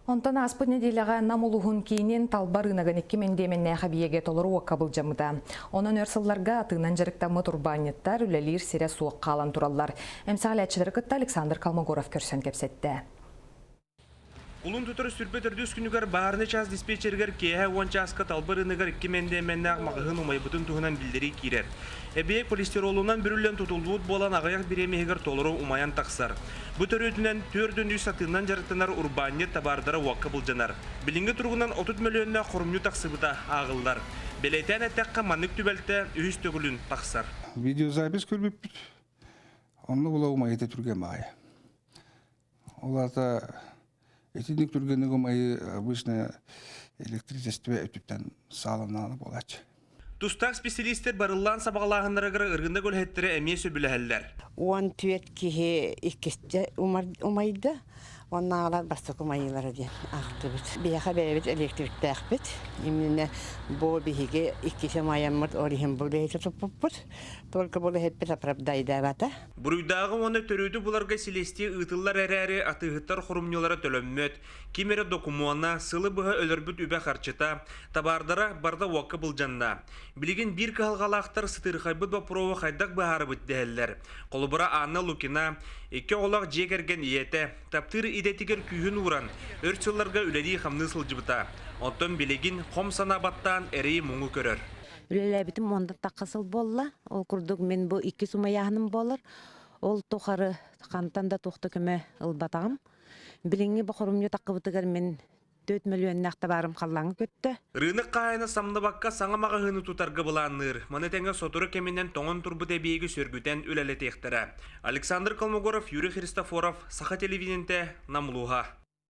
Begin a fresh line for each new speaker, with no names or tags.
Онтон ааспыт нэдиэлэҕэ Нам улууһун киинин Талба ырыынагын икки мэндиэмэннээх эбийиэгэ толору уокка былдьаммыта. Онон өр сылларга атыынан дьарыктаммыт урбаанньыттар үлэлиир сирэ суох хаалан тураллар. Эмсэҕэлээччилэри кытта Александр Колмогоров көрсөн кэпсэттэ.
Кулун тутар сүрбэ төрдүс күнүгэр баарыны чаас диспетчеригэр киэһэ уон чааска Талба ырыынагар икки мэндиэмэннээх маҕаһыын умайбытын туһунан биллэрии киирэр. Эбийиэк полистиролунан бүрүллэн тутуллубут буолан аҕыйах бириэмэ иһигэр толору умайан тахсар. Бу төрүөтүнэн 403 атыынан дьарыктанар урбаанньыт табаардара уокка былдьанар. Билиҥҥи туругунан 30 мөлүйүөннээх хорумньу тахсыбыта ааҕыллар. Бэлиэтээн эттэххэ, маннык түбэлтэ үһүс төгүлүн тахсар.
Видеозапись көрбүппүт. Онно була умайыта түргэн баҕайы. Ол аата итинник түргэнник умайыы обычно электричество өттүттэн сааланнаҕына буолааччы.
Тустаах специалистэр барыллаан сабаҕалааһыннарыгар ырыынак үлэһиттэрэ эмиэ сөбүлэһэллэр.
14 киһи иккистэ умайда, оннааҕылар бастакы умайыылара диэн аахтыбыт. Биһиэхэ бэйэбит электриктээхпит. Именно бу биһиги иккис умайаммыт, ол иһин бу үлэһити туппуппут. Только бу үлэһиппит оправдайдаабата.
Буруйдааҕы уонна төрүөтү буларга силиэстийэ ыытыллар эрээри, атыыһыттар хорумньулара төлөммөт. Ким эрэ докумуона, сылы быһа өлөрбүт үбэ-харчыта, табаардара барыта уокка былдьанна. Билигин биир кыһалҕалаахтар сытыырхайбыт боппуруоһу хайдах быһаарабыт дэһэллэр. Холобура, Анна Лукина, икки оҕолоох дьиэ кэргэн ийэтэ, таптыыр идэтигэр күүһүн ууран, өр сылларга үлэлии-хамныы сылдьыбыта. Оттон билигин хом санаа баттаан эрэйи-муҥу көрөр.
Үлэлээбитим уонна тахха сыл буолла. Ол курдук мин бу иккис умайааһыным буолар. Ол тухары хантан да туох да көмө ылбатаҕым. Билиҥҥи бохорумньу таххыбытыгар мин 4 мөлүйүөннээх табаарым халлааҥҥа көттө.
Рынок хаайына самныбакка саҥа маҕаһыыны тутарга былаанныыр. Маны тэҥэ сотору кэминэн тоҥон турбут эбийиэги сөргүтэн үлэлэтиэхтэрэ. Александр Колмогоров, Юрий Христофоров, Саха телевидениетэ, Нам улууһа.